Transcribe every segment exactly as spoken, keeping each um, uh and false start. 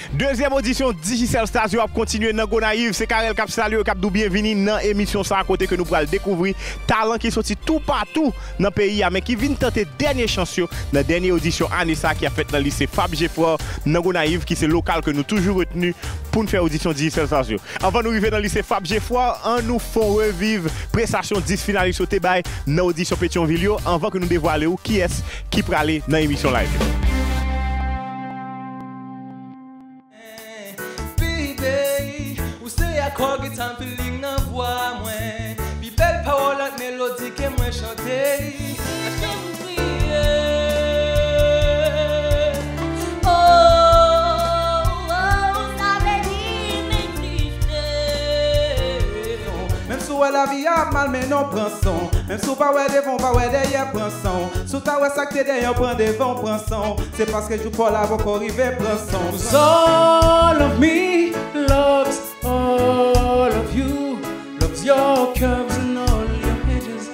Dezyèm odisyon Digicel Stars yo ap kontinye nan Gonayiv. Se Carel k ap salye w, k ap di w byenvini nan emisyon sa a, kote ke nou pral dekouvri talan ki soti toupatou nan peyi a, men ki vin tante dènye chans yo nan dènye odisyon ane sa a ki ap fèt nan lise Fab Geffrard nan Gonayiv, ki se lokal ke nou toujou retni pou n fè odisyon Digicel Stars yo. Anvan nou rive nan lise Fab Geffrard, an nou fè w reviv prestasyon dis finalis yo te bay nan odisyon Petyonvil yo, anvan ke nou devwale w kiyès ki prale nan emisyon live yo. Baby, ou se akò gita m, feeling nan vwa mwen. Pi bèl pawòl ak melodi ke mwen chante. Èske m kriye? Oh, oh, sa vle di m egziste. Menm si w wè lavi a ap mal, men non, pran san w. Menm si w pa wè devan w, pa wè dèyè, pran san w. Si w ta wè sa k te dèyè w pran devan w, pran san w. Se paske jou pa w la poko rive, pran san w. 'Cause all of me loves all of you, loves your curves and all your edges,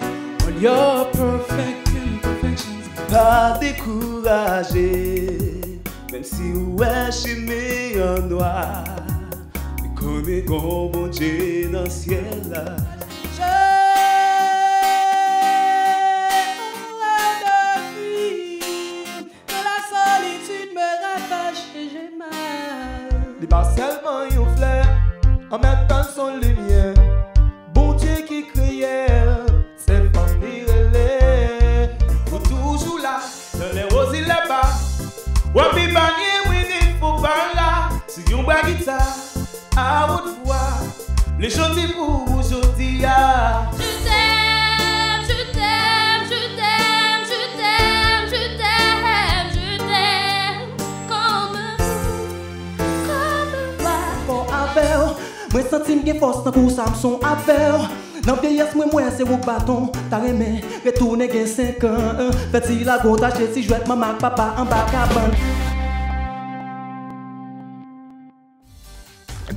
all your perfect imperfections. Pa dekouraje, menm si w wè chimen an nwa, men konnen gon Bondye nan syèl la. Quand la solitude me ravage et j'ai mal. Li pa sèlman yon flè, an menm tan l s on limyè. Bondye ki kreye l, se fanm li rele. Ou toujou la, dans les hauts et les bas. W ap epanye mwen, nen fò pa la. Si yon bra gita, a wot vwa, li chante pou ou jodi a. Je t'aime, je t'aime, je t'aime, je t'aime, je t'aime, je t'aime, comme ou, comme moi. Fò avè w, mwen santi m gen fòs tankou Samson avè w. Nan vyeyès mwen, mwen se ou k baton. Ta renmen retounen gen senk an, fè ti lago tache ti jwèt manman ak papa anba kabann.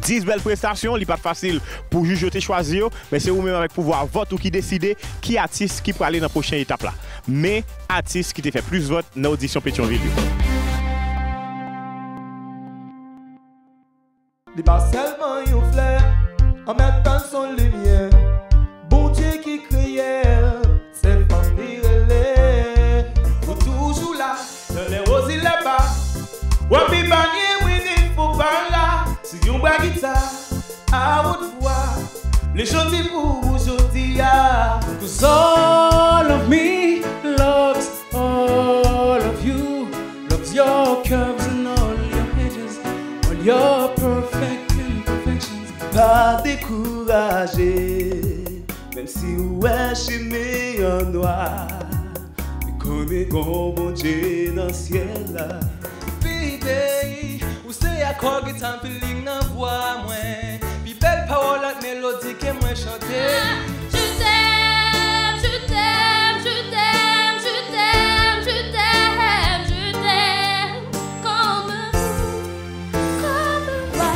Dis bèl prestasyon, li pa t fasil pou jij yo te chwazi yo, men se ou menm avèk pouvwa vòt ou ki deside ki atis ki prale nan pwochen etap la. Men atis ki te fè plis vòt nan odisyon Petyonvil yo. Li pa sèlman yon flè, an menm tan l s on limyè. Bondye ki kreye l, se fanm li rele. Ou toujou la, dans les hauts et les bas. W ap epanye mwen, nen fò pa la. Si yon bra gita, a wot vwa, li chante pou ou jodi a. 'Cause all of me loves all of you, loves your curves and all your edges, all your perfect imperfections. Pa dekouraje, menm si w wè chimen an nwa, men konnen gon Bondye nan syèl la. Baby, ou se akò gita m, feeling nan vwa mwen. Pi bèl pawòl ak melodi ke mwen chante. Je t'aime, je t'aime, je t'aime, je t'aime, je t'aime, je t'aime, comme, comme moi.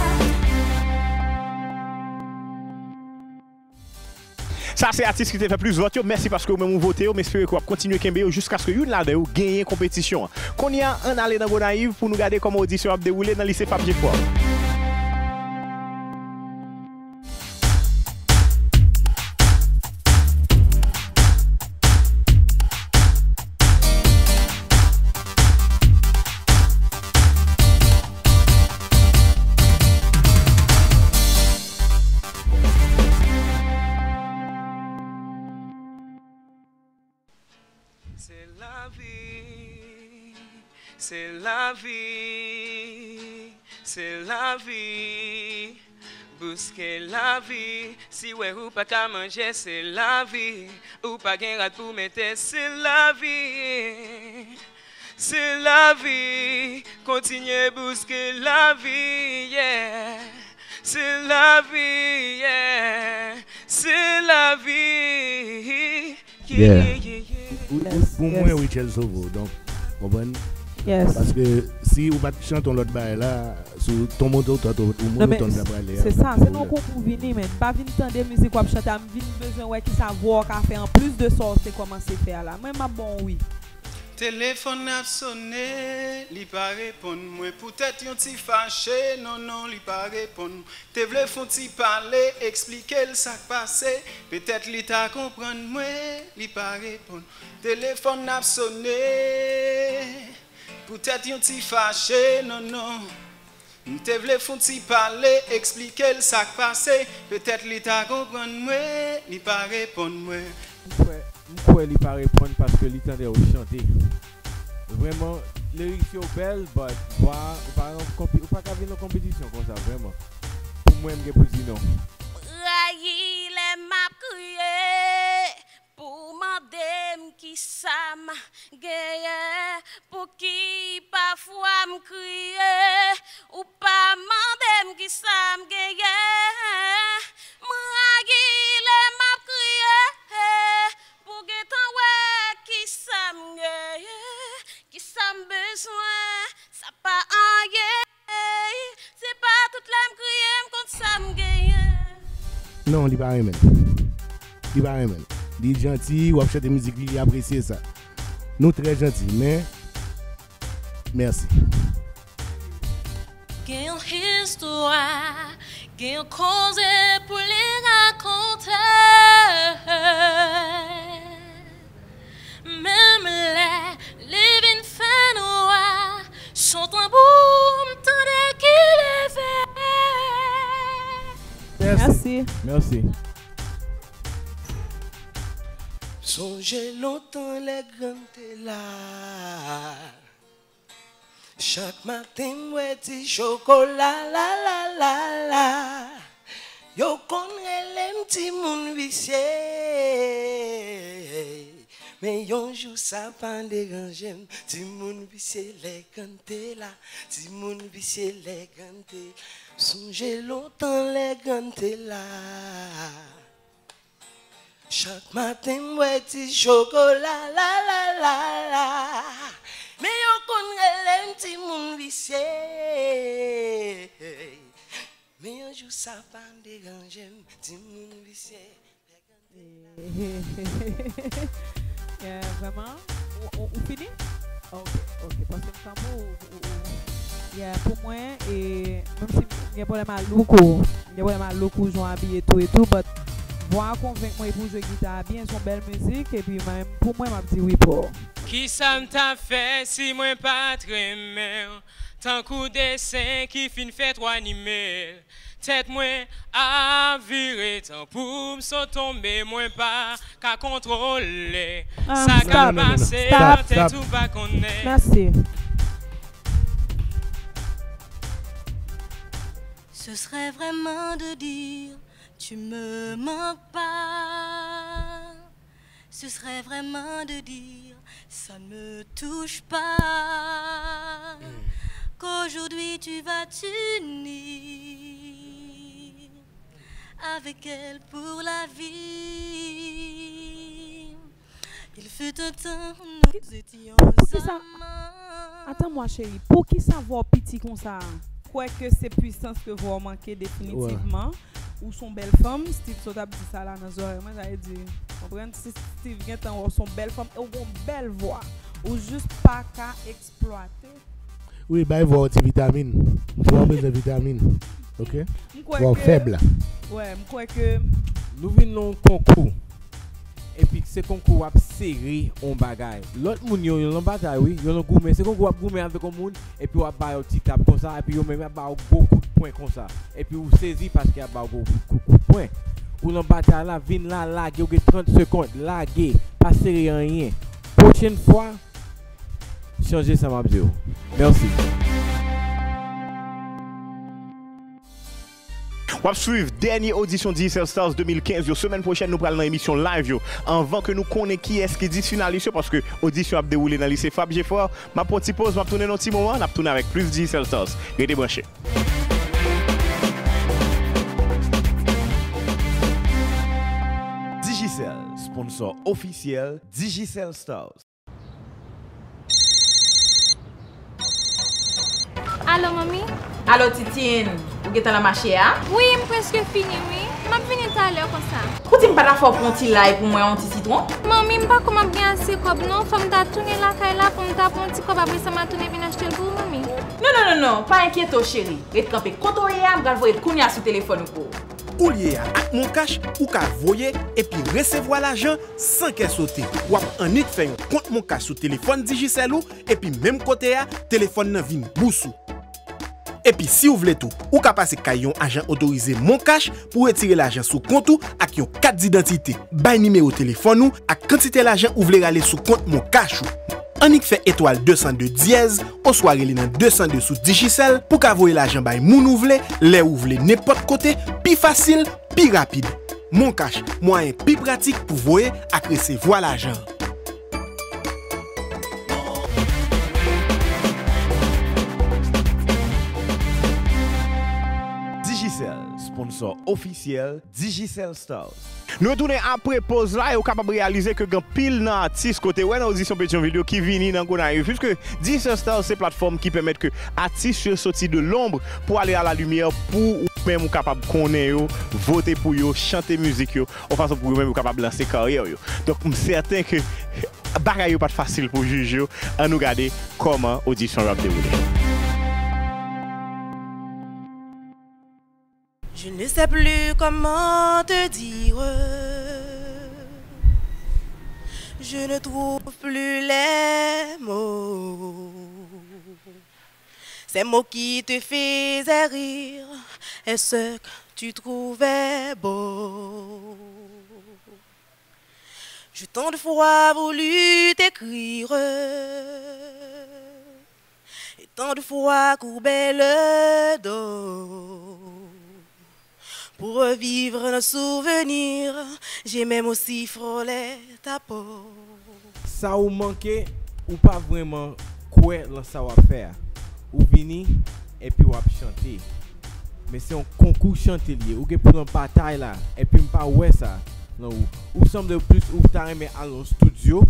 Sa se atis ki te fè plis vòt yo. Mèsi paske ou menm ou vote yo. M espere ke w ap kontinye kenbe yo jiskaske youn ladan yo genyen konpetisyon an. Kounye a, ann ale nan Gonayiv pou nou gade kòman odisyon ap dewoule nan lise Fab Geffrard. Se lavi, se lavi, se lavi. Bouske lavi, si w wè ou pa ka manje, se lavi. Ou pa gen rad pou mete, se lavi. Se lavi, kontinye bouske lavi, yeah. Se lavi, yeah. Se lavi. Yeah. Pou, pou, pou mwen, Rutshelle sove w, donk, konprann? Yes. Paske si ou pa t chante yon lòt bagay la, sou ton moto, ou, ou, ou monotòn ta prale a. Se sa, se nan konkou vini, men. Pa vin tande mizik w ap chante a, m vin bezwen wè kisa vwa w ka fè anplis de sa w te kòmanse fè a la. Mwen, m ap bon wi. Telefòn ap sone, li pa reponn mwen. Poutèt yon ti fache, non, non, li pa reponn mwen. Te vle fon ti pale, eksplike l sa k pase. Petèt li ta konprann mwen, li pa reponn. Telefòn ap sone, poutèt yon ti fache, non, non. M te vle fon ti pale, eksplike l sa k pase. Petèt li ta konprann mwen, li pa reponn mwen. M kwè, m kwè li pa reponn paske li tande w chante. Vrèman, lyrics yo bèl, but vwa, ou pa nan konpi-, ou pa ka vin nan konpetisyon konsa, vrèman. Pou mwen, m gen pou di non. M rayi lè m ap kriye. Pou mande m kisa m genyen, pouki pafwa m kriye, ou pa mande m kisa m genyen. M rayi lè m ap kriye, pou gentan wè kisa m genyen, kisa m bezwen, sa pa anyen. Ey, se pa tout lè m kriye m konn sa m genyen. Non, li pa renmen l. Li pa renmen l. Li janti, w ap chante mizik li, li apresye sa. Nou trè janti, men mèsi. Gen yon istwa, gen yon koze pou li rakonte. Menm lè li vin fè nwa, son tanbou m tande ki leve. Mèsi. Mèsi. Mèsi. Sonje lontan lè grann te la. Chak maten m wè ti chokola la, la, la, la. Yo konn rele m timoun visye. Men yon jou sa pa deranje m. Timoun visye lè grann te la. Timoun visye lè grann te. Sonje lontan lè grann te la. Chak maten m bwè ti chokola, la, la, la, la. Men yo konn rele m timoun visye. Men yon jou sa pa deranje m, timoun visye. Yeah, vrèman, ou, ou, ou fini? Ok, ok, paske m tanpri w, w, w, w. Yeah, pou mwen, e, menm si m gen pwoblèm a look ou, m gen pwoblèm a look ou, jan w abiye tou e tou, but vwa a konvenk mwen epi w jwe gita a byen, se yon bèl mizik, epi menm pou mwen, m ap di wi pou ou. Kisa m t ap fè si mwen pa t renmen w? Tankou desen ki fin fèt w anime l. Tèt mwen ap vire, tanpou m sot tonbe, mwen pa ka kontwole. Ah, sa k ap pase nan tèt ou pa konnen. Mèsi. Ce serait vraiment de dire, tu me manques pas. Ce serait vraiment de dire, ça ne me touche pas, qu'aujourd'hui tu vas t'unir avec elle pour la vie. Il fut un temps où nous étions ensemble. Atan mwa cheri, poukisa vwa w piti konsa a? Kwèke se pwisans ke vwa w manke definitivman. Ou s on bèl fanm, Steve sot ap di sa la nan zòrèy mwen, sa vle di, konprann, si Steve gentan wè w s on bèl fanm e w gon bèl vwa, ou jis pa ka eksplwate. Wi, bay vwa w ti vitamin. Vwa w bezwen vitamin. Ok? Vwa w fèb la. Wè, m kwè ke nou vin nan yon konkou. Epi se konkou w ap sere yon bagay. Lòt moun yo, yo nan batay wi, yo nan goumen. Se konkou w ap goumen avèk yon moun, epi w ap ba yo ti tap konsa, epi yo menm y ap ba w gwo kout pwen konsa. Epi ou sezi paske y ap ba w gwo kout, kout, kout pwen. Ou nan batay la, vin la, lage, ou gen trant segonn, lage, pa sere anyen. Pwochèn fwa, chanje sa m ap di w. Mèsi. W ap swiv dènye odisyon Digicel Stars de mil kenz yo. Semèn pwochèn, nou pral nan emisyon live yo. Anvan ke nou konnen kiyès ki dis finalis yo, paske odisyon ap dewoule nan lise Frap Jefò, m ap pran ti poz, m ap tounen nan ti moman, n ap tounen avèk plis Digicel Stars. Rete branche. Digicel, sponsor ofisyèl Digicel Stars. Alo, manmi? Alo, Titine, ou gentan nan mache a? Wi, m prèske fini, wi. M ap vini Talè konsa. Ou di m pa ta fè w pran yon ti lay pou mwen, yon ti sitwon? Manmi, m pa kwè m ap gen ase kòb non. Fò m ta tounen lakay la pou m ta pran yon ti kòb, apre sa m a tounen vin achte l pou ou, manmi. Non, non, non, non, pa enkyete w, cheri. Ret kanpe kote w ye a, m pral voye l kounye a sou telefòn ou pou ou. Ou l ye a, ak MonCash, ou ka voye epi resevwa lajan san kè sote. W ap annik fè yon kont MonCash sou telefòn Digicel ou, epi menm kote a, telefòn nan vin bous ou. Epi si w vle tou, ou ka pase kay yon ajan otorize MonCash pou w retire lajan sou kont ou ak yon kat didantite. Bay nimewo telefòn ou ak kantite lajan ou vle rale sou kont MonCash ou. Annik fè etwal de san de dyèz oswa rele nan de san de sou Digicel pou w ka voye lajan bay moun ou vle, lè ou vle, nenpòt kote, pi fasil, pi rapid. MonCash, mwayen pi pratik pou voye ak resevwa lajan. Digicel, sponsor ofisyèl Digicel Stars. Nou retounen apre poz la e ou kapab reyalize ke gen anpil nan atis ke w te wè nan odisyon Petyonvil yo ki vini nan Gonayiv, piske Digicel Stars se platfòm ki pèmèt ke atis yo soti de l'ombre pou ale à la lumière, pou ou menm ou kapab konnen yo, vote pou yo, chante mizik yo, yon fason pou yo menm yo kapab lanse karyè yo. Donk, m sèten ke bagay yo pa t fasil pou jij yo. Ann nou gade kòman odisyon yo ap dewoule. Je ne sais plus comment te dire. Je ne trouve plus les mots. Ces mots qui te faisaient rire et ce que tu trouvais beau. J'ai tant de fois voulu t'écrire et tant de fois courbé le dos pour revivre nos souvenirs. J'ai même aussi frôlé ta peau. Sa ou manke, ou pa vrèman kwè lan sa w ap fè a. Ou vini, epi w ap chante. Men se yon konkou chante l ye. Ou gen pou nan batay la, epi m pa wè sa nan ou. Ou sanble plis ou ta renmen al nan yon estidyo,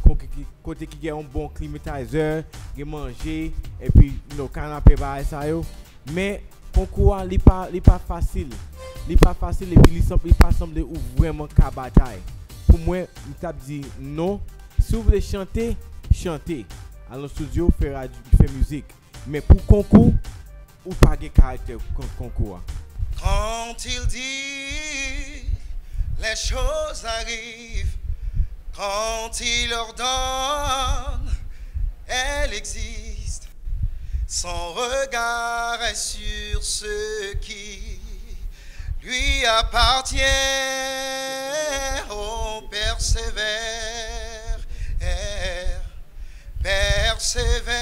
kote ki, kote ki gen yon bon klimatizè, gen manje, epi, you know, kanape, bagay sa yo. Men konkou a, li pa, li pa fasil. Li pa fasil epi li sanble, li pa sanble ou vrèman ka batay. Pou mwen, m t ap di non. Si w vle chante, chante. Al nan estidyo, fè rad-, fè mizik. Men pou konkou, ou pa gen karaktè kon-, konkou a. Quand il dit, les choses arrivent. Quand il ordonne, elles existent. Son regard est sur ceux qui lui appartiennent. Oh, persévère, persévère,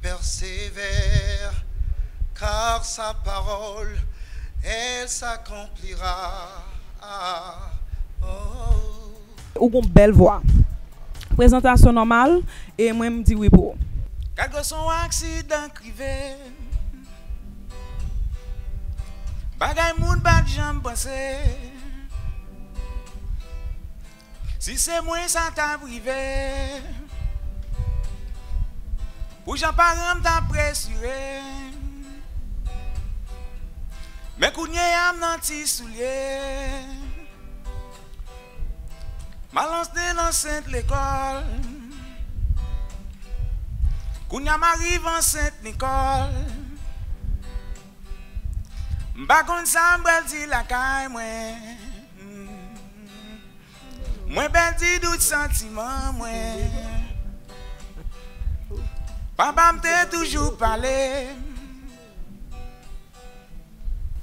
persévère, car sa parole, elle s'accomplira. Oh. Ou gon bèl vwa. Prezantasyon nòmal, e mwen m di wi pou ou. Gad gwo son aksidan k rive. Bagay moun pa t janm panse. Si se mwen sa t ap rive. Pou jan paran m t ap presire. Men kounye a m nan ti soulye. M al ansent nan Sent Lekòl. Kounye a m arive an Sent Nikòl. M pa konn sa m pral di lakay mwen. Mwen pèdi tout santiman mwen. Papa m te toujou pale.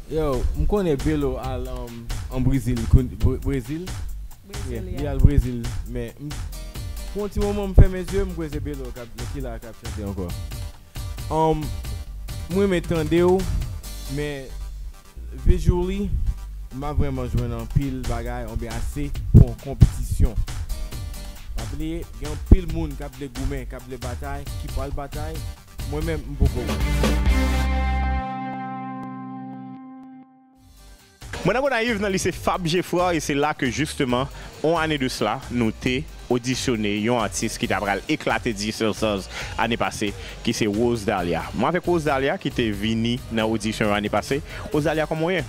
Yo, m konnen Belo al, um, an Brezil, koun-, Bre-, Brezil. Brezil, yeah, yeah. Li al Brezil, men m, pou yon ti moman m fèmen zye, m kwè se Belo k ap, ki la k ap chante ankò. Um, m renmen tande w, men visually, m pa vrèman jwenn anpil bagay oubyen ase pou yon konpetisyon. Pa bliye, gen anpil moun k ap vle goumen, k ap vle batay, ki pral batay. Mwen menm, m poko wè. Mwen nan Gonayiv, nan lise Fab Geffrard, e se la ke, jisteman, on ane de sela, nou te odisyone yon atis ki ta pral eklate Digicel Stars ane pase, ki se Rose Dahlia. Mwen avèk Rose Dahlia, ki te vini nan odisyon yo ane pase. Rose Dahlia, kòman w ye?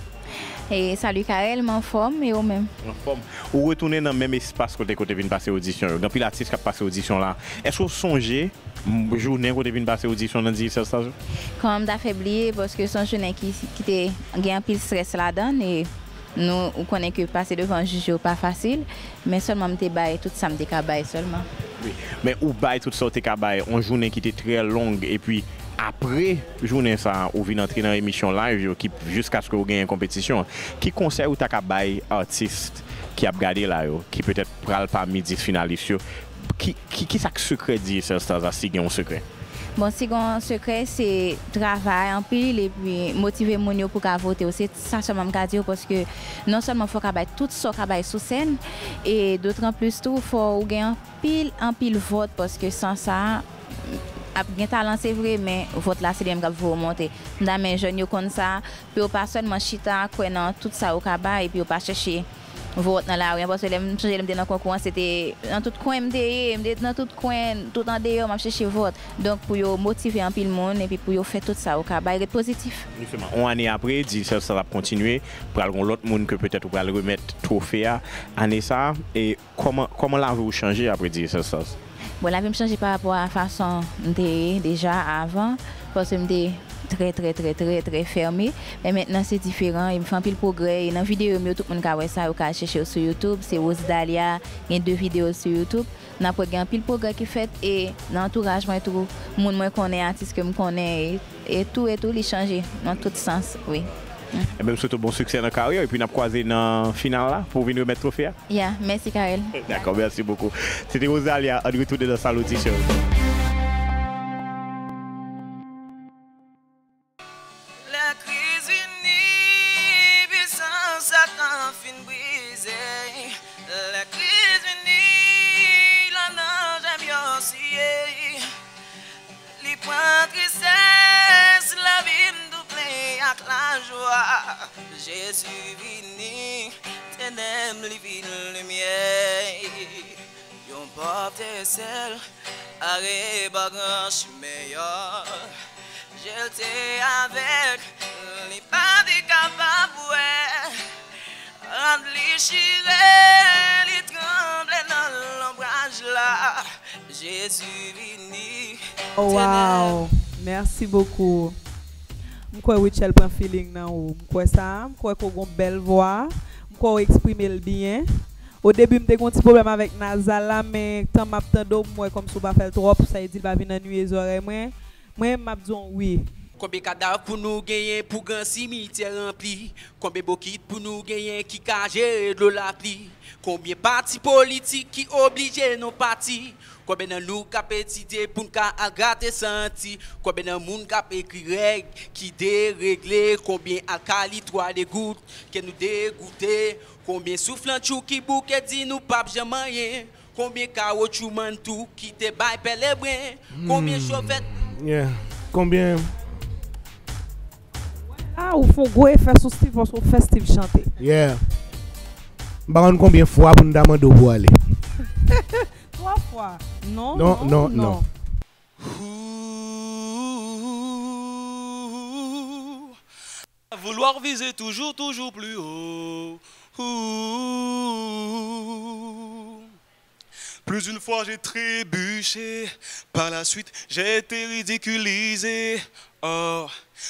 E salut Carel, m anfòm, e ou menm? Anfòm. Ou retounen nan menm espas kote, kote vin pase odisyon yo. Gen anpil atis k ap pase odisyon la. Èske w sonje m, jounen kote vin pase odisyon nan Digicel Stars yo? Kòman m ta fè bliye, paske se yon jounen ki, ki te gen anpil strès ladan l, e nou, ou konnen ke pase devan jij yo pa fasil, men sèlman m te bay tout sa m te ka bay sèlman. Wi, men ou bay tout sa w te ka bay, yon jounen ki te trè long, epi apre jounen sa a, ou vin antre nan emisyon live yo, ki jiskaske w genyen konpetisyon an. Ki konsèy ou ta ka bay atis ki ap gade la yo, ki petèt pral pami dis finalis yo? Ki, ki, ki sa k sekrè Digicel Stars la, si gen yon sekrè? Bon, si gen yon sekrè, se travay anpil epi motive moun yo pou ka vote w. Se sa sèlman m ka di w, paske non sèlman fò w ka bay tout sa w ka bay sou sèn, e dotranplis tou, fò w gen anpil, anpil vòt, paske san sa, ap gen talan, se vre, men vòt la, se li menm k ap voye w monte. M ta renmen jèn yo konn sa, pou yo pa sèlman chita, kwè nan tout sa yo ka bay, epi yo pa chèche vòt nan lari an, paske lè m sonje lè m te nan konkou an, se te nan tout kwen m te ye, m te nan tout kwen, tout andeyò, m ap chèche vòt. Donk, pou yo motive anpil moun, epi pou yo fè tout sa yo ka bay, ret pozitif. Jisteman, yon ane apre, Digicel Stars ap kontinye, pral gen lòt moun ke petèt ou pral remèt twofe a. Ane sa a, e kòman, kòman lavi w chanje apre Digicel Stars? Bon, lavi m chanje pa rapò a fason m te ye deja avan, paske m te trè, trè, trè, trè, trè fèmen. Men mentnan, se diferan, e m fè anpil pwogrè, e nan videyo m yo, tout moun ka wè sa, yo ka al chèche yo sou YouTube, se Rose Dahlia, gen de videyo sou YouTube. N ap wè gen anpil pwogrè ki fèt, e nan antouraj mwen tou, moun mwen konnen, atis ke m konnen, e, e tou, e tou, li chanje nan tout sans, wi. Ebyen, m swete w bon siksè nan karyè w, epi n ap kwaze nan final la pou w vin remèt twofe a. Ya, mèsi, Carel. Dakò, mèsi bokou. Se te Rosalia, ann retounen nan sal odisyon. Lè kriz vini, pisans Satan fin brize. Lè kriz vini, lannanje m yo siye. Li pran tristès, lavi m double ak lajwa. Jezi vini, tenèb li vin limyè. Yon pòv te sèl, are bò gran chimen an. Je l te avèg, li pa te kapab wè. Rad li chire, li tranble nan lonbraj la. Jezi vini. Oh, wow. Mèsi bokou. M kwè Rutshelle pran feeling nan ou. M kwè sa. M kwè ke w gon bèl vwa. M kwè w eksprime l byen. O debi, m te gon ti pwoblèm avèk nazal la, men tan m ap tande w, m wè kòmsi w pa fè l twòp, sa vle di l pa vin annuiye zòrèy mwen. Mwen, m ap di w wi. Konbyen kadav pou nou genyen pou gran simityè ranpli? Konbyen bokit pou nou genyen ki ka jere dlo lapli? Konbyen pati politik ki oblije non pati? Konbyen nan nou k ap etidye pou n ka al grate santi? Konbyen nan moun k ap ekri règ ki deregle? Konbyen alkali twa degout ke nou degoute? Konbyen souflantchou ki bouke di nou p ap janm anyen? Konbyen kawotchou mantou ki te bay pèlebren? Konbyen chofè? Yeah. Konbyen? Ah, ou fè yon gwo efè sou Steve paske ou fè Steve chante. Yeah. M pa konn konbyen fwa pou n ta mande w pou ale. Twa fwa. Non, non, non, non. À vouloir viser toujours, toujours plus haut. Plus d'une fois j'ai trébuché, par la suite j'ai été ridiculisé. Oh,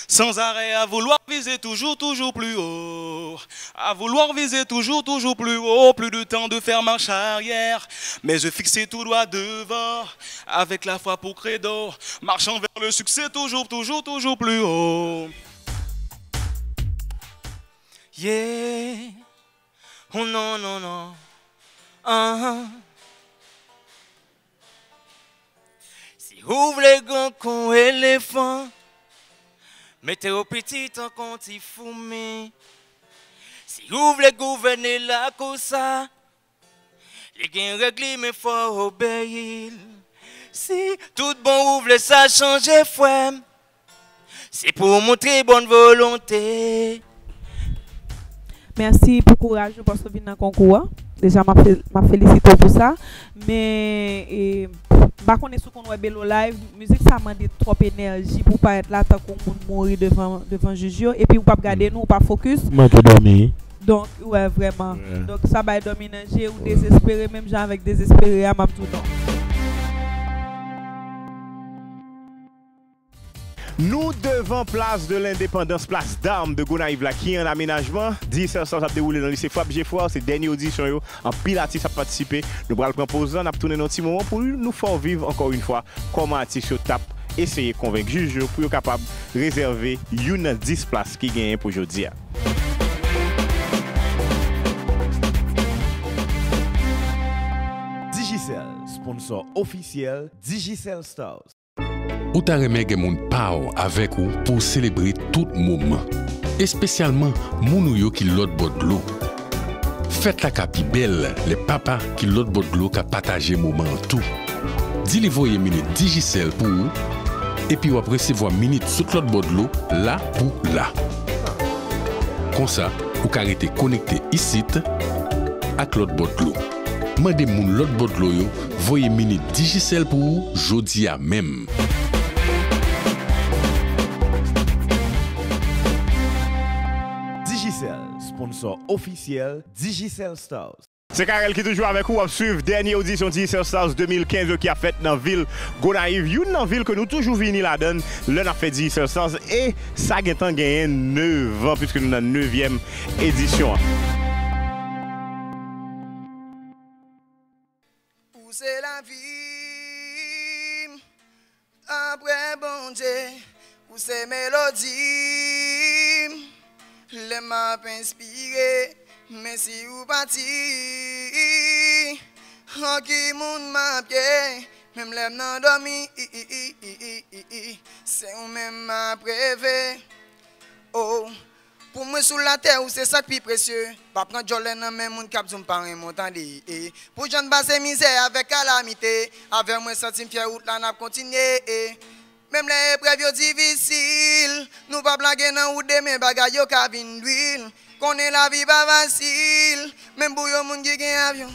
sans arrêt à vouloir viser toujours, toujours plus haut. À vouloir viser toujours, toujours plus haut. Plus de temps de faire marche arrière, mes yeux fixés tout droit devant. Avec la foi pour credo, marchant vers le succès toujours, toujours, toujours plus haut. Yeah. Oh non, non, non. Ah. Si ou vle gran kon elefan, mete w piti tankou ti foumi. Si ou vle gouvène lakou sa, li gen règ li, men fò obeyi l. Si tout bon ou vle sa chanje, frè m, se pou w montre bòn volonte. Mèsi pou kouraj ou paske w vin nan konkou an. Deja, m ap fe-, m ap felisite w pou sa. Men, e, M pa konnen si w konn wè Belo Live, mizik sa mande twòp enèji pou w parèt la tankou yon moun mouri devan, devan jij yo, epi w p ap gade nou, w p ap fokis. Manke dòmi. Donk, wè, vrèman. Donk, sa bay dòmi nan je, ou dezespere, menm jan avèk dezespere a, m ap di w non. Nou devan Plas de Lendepandans, Plas Dam de Gonayiv la ki an amenajman. Digicel Stars ap dewoule nan lise Frappe Geffrard, se dènye odisyon yo. Anpil atis ap patisipe. Nou pral pran poz lan, n ap tounen nan yon ti moman pou nou fè w viv ankò yon fwa kòman atis yo t ap eseye konvenk jij yo pou yo kapab rezève youn nan dis plas ki genyen pou jodi a. Digicel, sponsor ofisyèl Digicel Stars. Ou ta renmen gen moun pa w avèk ou pou w selebre tout moman, espesyalman moun ou yo ki lòt bò dlo. Fèt la ka pi bèl lè papa ki lòt bò dlo ka pataje moman an tou. Di li voye minit Digicel pou ou, epi w ap resevwa minit sot lòt bò dlo la pou la. Konsa, ou ka rete konekte isit ak lòt bò dlo. Mande moun lòt bò dlo yo voye minit Digicel pou ou jodi a menm. Digicel, sponsor ofisyèl Digicel Stars. Se Carel ki toujou avèk ou, w ap swiv dènye odisyon Digicel Stars de mil kenz yo ki ap fèt nan vil Gonayiv, youn nan vil ke nou toujou vini ladan l lè n ap fè Digicel Stars, e sa gentan genyen nèf an, piske nou nan nevyèm edisyon an. Ou se lavi m, apre Bondye, ou se melodi m. Lè m ap enspire, men si ou pati, an ki moun m ap ye? Menm lè m nan dòmi, se ou menm m ap reve. Oh, pou mwen sou latè, ou se sa k pi presye. Pa pran djòlè nan men moun k ap di w m pa renmen w, tande, e. Pou jan n pase mizè avèk kalamite, avè w mwen santi m fyè, wout la n ap kontinye, e. Menm lè eprèv yo difisil, nou p ap lage nan wout, demen bagay yo ka vin dwil. Konnen lavi pa fasil, menm pou yon moun ki gen avyon.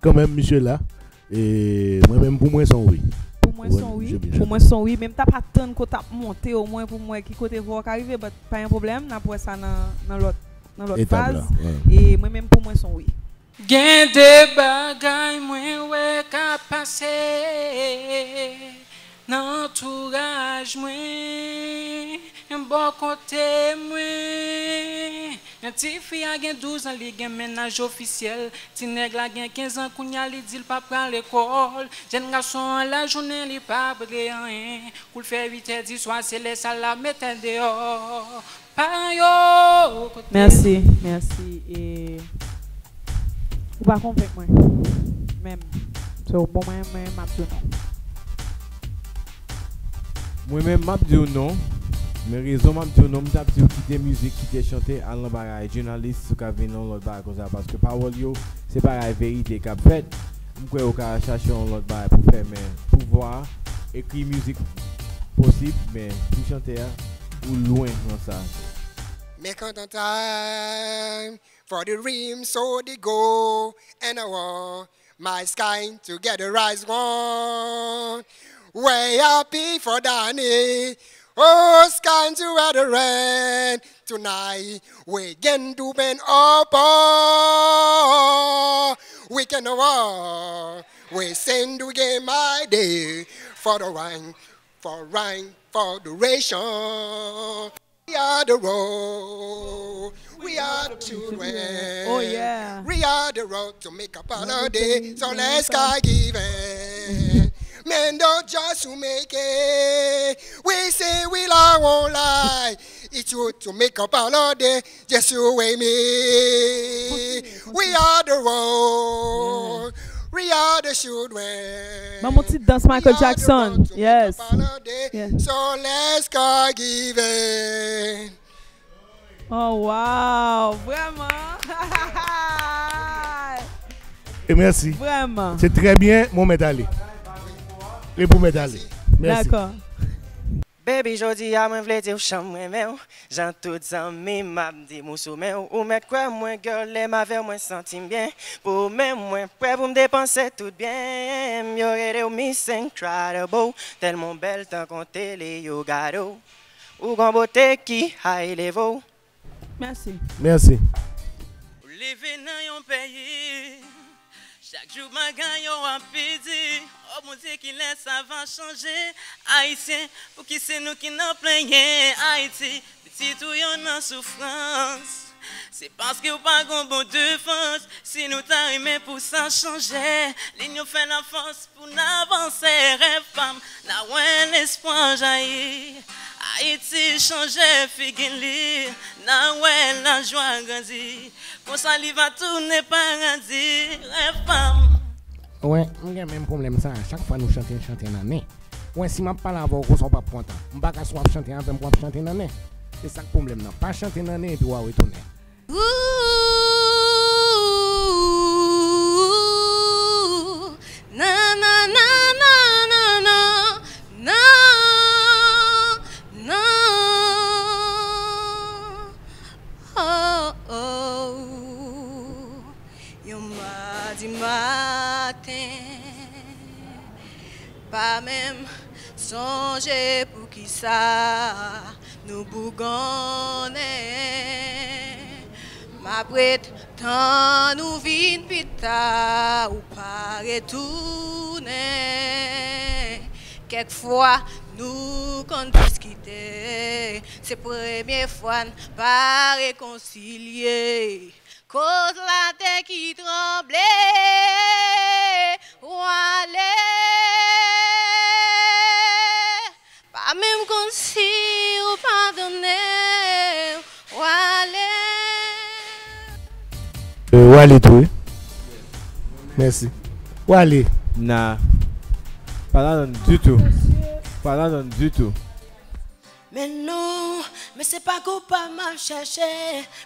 Kanmenm, misye la. E mwen menm, pou mwen, se yon wi. Pou mwen, se yon wi. Pou mwen, se yon wi. Men m t ap atann ke w t ap monte, omwen pou m wè ki kote vwa w ka rive, but pa gen pwoblèm, n ap wè sa nan, nan lòt, nan lòt faz. E mwen menm, pou mwen, se yon wi. Gen de bagay mwen wè k ap pase nan antouraj mwen, bò kote mwen. Ti fi a gen douz an, li gen mennaj ofisyèl. Ti nèg la gen kenz an, kounye a li di l pa pral lekòl. Jèn gason an, lajounen li pa regle anyen. Kou l fè uit è di swa, se lè sa l ap mete deyò. Paran yo, kote. Mèsi, mèsi. E ou pa konvenk mwen. Menm. So, bon, mwen, mwen, m ap di w non. Mwen menm, m ap di w non. Men rezon m ap di w non, m t ap di w kite mizik, kite chante, al nan bagay jounalis, si w ka vin nan lòt bagay konsa. Paske pawòl yo, se bagay verite k ap fèt. M kwè ou ka chache yon lòt bagay pou fè, men pou vwa a, ekri mizik posib, men pou chante a, ou lwen nan sa. Make a time for the dream, so the goal and a war. My sky together rise one. We happy for Danny. Oh, sky together rain. Tonight we can do bend up. We can war. We send to game my day for the rain, for rain, for duration. We are the road. We are the children. Oh, yeah. We are the road to make up another day. So let's God give it. Men don't just to make it. We say we lie, won't lie. It's you to make up another day. Just you and me. We are the road. We are the children. Ban m yon ti dans Michael Jackson. Yes. So let's God give it. Oh, wow. Vrèman. E mèsi. Vrèman. Se trè byen, men w mèt ale. E pou mèt ale. Mèsi. Dakò. Baby, jodi a mwen vle di w jan m renmen w. Jan tout zanmi m ap di m ou sou men w. Ou mèt kwè mwen, girl, lè m avè w, mwen santi m byen. Pou ou menm, mwen prè pou m depanse tout byen m. Yo rele w Miss Incredible. Tèlman w bèl tankou yon tele yo gade w. Ou gon bote ki high level. Mèsi. Mèsi. Ou leve nan yon peyi, chak jou bagay yo ap pi di. O Bondye, kilè sa va chanje? Ayisyen, pouki se nou ki nan plenyen? Ayiti, pitit ou yo nan soufrans. Se paske w pa gon bon defans. Si nou ta renmen pou sa chanje, linyon fè lafòs pou n avanse. Rèv pa m, n a wè lespwa jayi. Ayiti chanje figi li, n a wè lajwa grandi. Konsa li va tounen paradi. Rèv pa m. Wen, m gen menm pwoblèm sa a. Chak fwa nou chante, n chante nan nen. Wen, si m ap pale avè w konsa, w p ap kontan. M pa ka si w ap chante avè m, w ap chante nan nen. Se sa k pwoblèm nan. Pa chante nan nen epi w a retounen. Ooh, na, na, na, na, na, na, na, na. Oh, oh. Yon madi maten, pa menm sonje poukisa nou bougonnen. M ap ret tann ou vin pita, ou pa retounen. Kèk fwa nou konn diskite, se premye fwa n pa rekonsilye. Koz latè ki tranble, w ale. Pa menm konn si ou padone, w ale. W ale tou wi. Mèsi. W ale. Na. Pa ladann ditou. Pa ladann ditou. Men non, men se pa koupab m ap chèche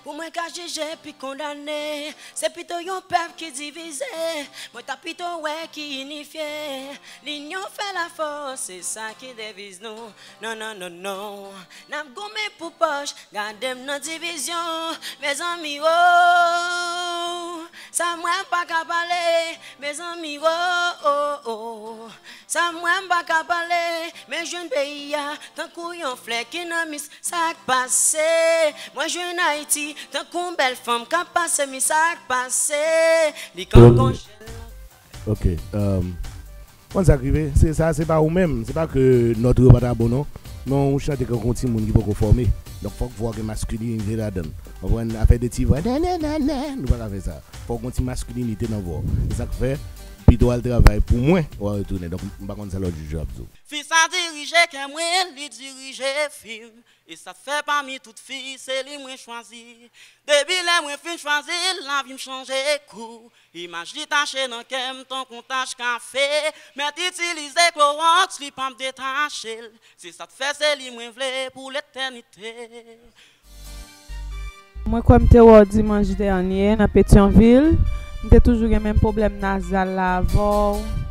pou mwen ka jije epi kondane. Se pito yon pèp ki divize, mwen ta pito wè ki inifye. Linyon fè lafòs, se sa ki deviz nou. Non, non, non, non. N ap goumen pou pòch, gade m nan divizyon. Mezanmi, oh, sa mwen pa ka pale. Mezanmi, oh, oh, oh. Sa mwen m pa ka pale, men jwenn peyi a tankou yon flè ki nan mis. Sa k pase? Mwen jwenn Ayiti tankou yon bèl fanm k ap pase mi. Sa k pase? Li ka gon chèn. Ok. Konn sa k rive? Se sa, se pa ou menm. Se pa ke nòt ou yo pa ta bon non. Men ou chante tankou yon timoun ki poko fòme. Donk fòk vwa gen maskilinite ladan l. Konprann? Afè de ti vwa, nananana, nou pa ka fè sa. Fòk gon ti maskilinite nan vwa w. Se sa k fè, pito w al travay pou mwen, w a retounen. Donk, m pa konn sa lòt jij yo ap di w. Fi sa dirije kè mwen, li dirije fi m. E sa fè pami tout fi, se li mwen chwazi. Depi lè mwen fin chwazi l, lavi m chanje kou. Imaj li tache nan kè m tankou yon tach kafe. Mèt itilize klowòks, li p ap detache l. Se sa k fè se li mwen vle pou letènite. Mwen kwè m te wè w dimanch dènye nan Petyonvil. M te toujou gen menm pwoblèm nazal la avè w.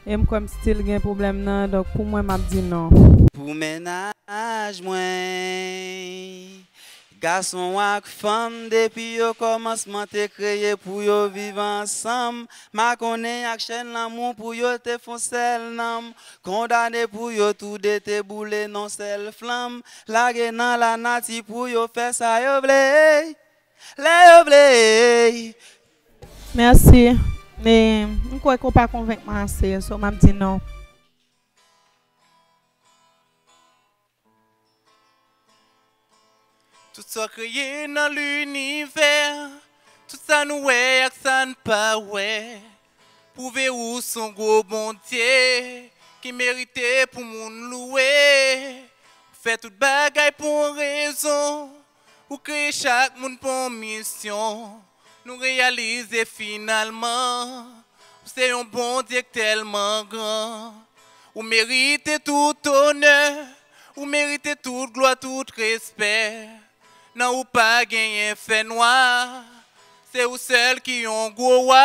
E m kwè m still gen pwoblèm nan, donk pou mwen m ap di non. Pou mennaj mwen, gason ak fanm, depi yo kòmansman te kreye pou yo viv ansanm, makonnen ak chèn lanmou pou yo te fè yon sèl nanm, kondane pou yo toude te boule nan yon sèl flanm, lage nan lanati pou yo fè sa yo vle, lè yo vle. Mèsi. Men, m kwè ke w pa konvenk mwen ase, so m ap di non. Tout sa w kreye nan linivè, tout sa nou wè ak sa n pa wè, pwouve ou s on gwo Bondye ki merite pou moun louwe. Ou fè tout bagay pou yon rezon, ou kreye chak moun pou yon misyon. Nou reyalize finalman ou se yon Bondye k tèlman gran. Ou merite tout onè, ou merite tout glwa, tout respè. Nan ou pa genyen fènwa, se ou sèl ki yon gwo wa.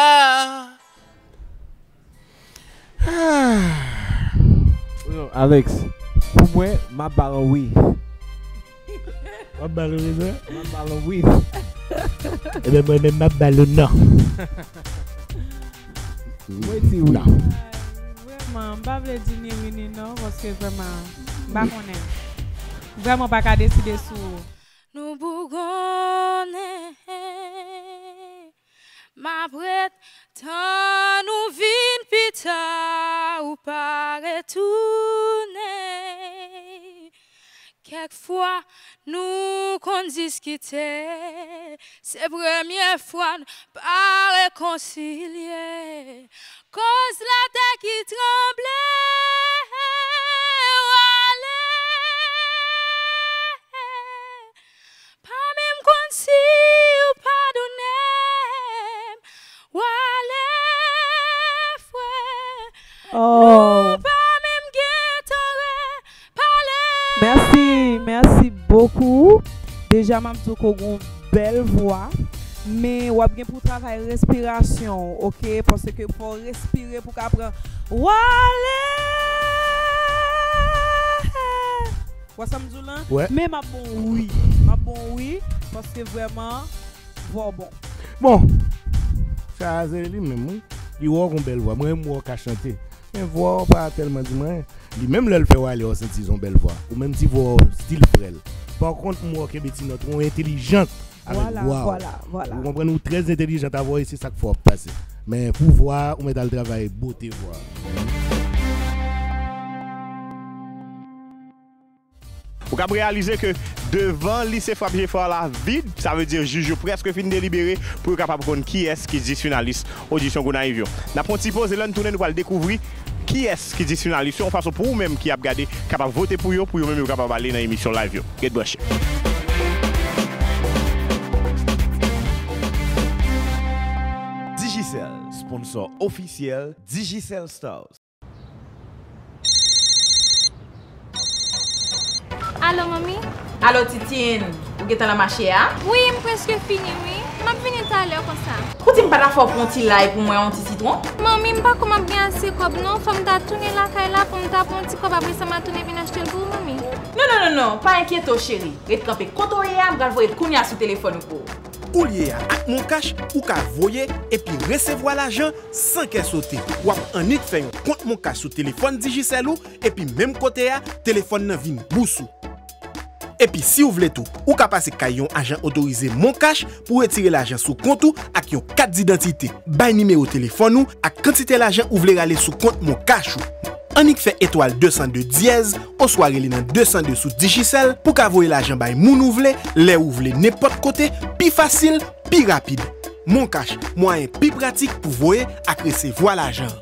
Alex, pou Mwen, m ap ba l yon wi. W ap ba l rezon? M ap ba l yon wi. Ebyen, mwen menm, m ap ba l yon non. Mwen di wi. Non. Vrèman, m pa vle di ni wi ni non, paske vrèman, m pa konnen. Vrèman, m pa ka deside sou. Nou bougonnen. M ap ret tann ou vin pita, ou pa retounen. Kèk fwa nou konn diskite, se premye fwa n pa rekonsilye. Koz latè ki tranble, w ale. Pa menm konn si ou padone m, w ale, frè. Nou pa menm gen tan repale. Mèsi, mèsi bokou. Deja, m ap di w ke w gen yon bèl vwa, men w ap gen pou w travay respirasyon w, oke? Paske fò w respire pou w ka pran. W ale! W wè sa m di w lan? Wè. Men m ap bon wi. M ap bon wi, paske vrèman, vwa w bon. Bon, sa a se li menm, wi. Li wè w gon bèl vwa. Mwen, m wè w ka chante. Men vwa w pa tèlman di mwen. Li menm lè l fè w ale, w santi se yon bèl vwa. Ou menm ti vwa w stil frè l. Pa kont, m wè w kenbe ti nòt, ou entelijant avèk Vwala, vwa w. Vwala, vwala. Ou konprann, ou trè entelijant avè w, e se sa k fè w ap pase. Men pou vwa a, ou mèt al travay bote vwa a. Ou kab reyalize ke devan lise Frappe Geffrard la vid, sa vle di jij yo prèske fin delibere pou yo kapab konn kiyès ki dis finalis odisyon Gonayiv yo. N ap pran yon ti poze, lè n tounen, nou pral dekouvri kiyès ki dis finalis yo, yon fason pou ou menm ki ap gade kapab vote pou yo, pou yo menm yo kapab ale nan emisyon live yo. Ret branche. Digicel, sponsor ofisyèl Digicel Stars. Alo, manmi? Alo, Titine, ou gentan nan mache a? Wi, m prèske fini, wi. M ap vini talè konsa. Ou di m pa ta fè w pran yon ti lay pou mwen, yon ti sitwon? Manmi, m pa kwè m ap gen ase kòb, non. Fò m ta tounen lakay la pou m ta pran yon ti kòb, apre sa, m a tounen vin achte l pou ou, manmi. Non, non, non, non, pa enkyete w, cheri. Ret kanpe kote w ye a, m pral voye l kounye a sou telefòn ou pou ou. Ou l ye a, ak MonCash, ou ka voye epi resevwa lajan san kè sote. W ap annik fè yon kont MonCash sou telefòn Digicel ou, epi menm kote a, telefòn nan vin bous ou. Epi si w vle tou, ou ka pase kay yon ajan otorize MonCash pou w retire lajan sou kont ou ak yon kat didantite. Bay nimewo telefòn ou ak kantite lajan ou vle rale sou kont MonCash ou. Annik fè etwal de san de dyèz oswa rele nan de san de sou Digicel pou w ka voye lajan bay moun ou vle, lè ou vle, nenpòt kote, pi fasil, pi rapid. MonCash, mwayen pi pratik pou voye ak resevwa lajan.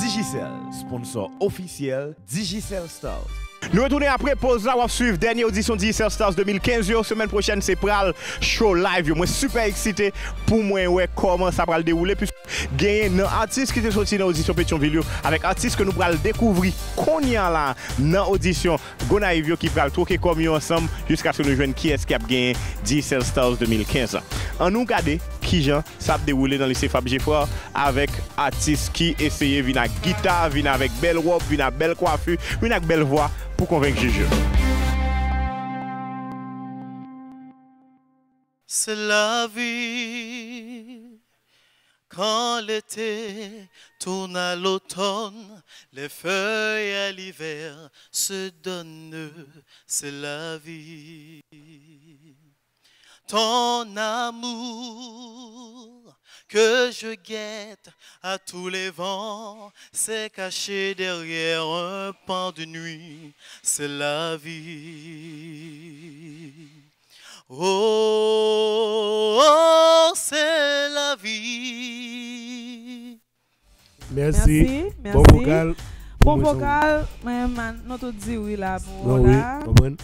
Digicel, sponsor ofisyèl Digicel Stars. Nou retounen apre poz la, w ap swiv dènye odisyon Digicel Stars de mil kenz yo. Semèn pwochèn, se pral show live yo. Mwen sipè eksite pou mwen wè kòman sa pral dewoule, piske genyen nan atis ki te soti nan odisyon Petyonvil yo, avèk atis ke nou pral dekouvri kounye a la nan odisyon Gonayiv yo ki pral twoke kòm yo ansanm jiskaske nou jwenn kiyès ki ap genyen Digicel Stars de mil kenz la. Annou gade kijan sa ap dewoule nan lise Fab Geffrard avèk atis ki eseye vin ak gita, vin avèk bèl wòb, vin ak bèl kwafi, vin ak bèl vwa pou konvenk jij yo. C'est la vie. Quand l'été tourne à l'automne, les feuilles à l'hiver se donnent, c'est la vie. Ton amour que je guette à tous les vents s'est caché derrière un pan de nuit, c'est la vie. Oh, c'est la vie. Mèsi. Mèsi, Bon mèsi. vokal. Bon Bon vokal, men man, nou tout di wi la pou Bon, ou wi, la. Konprann.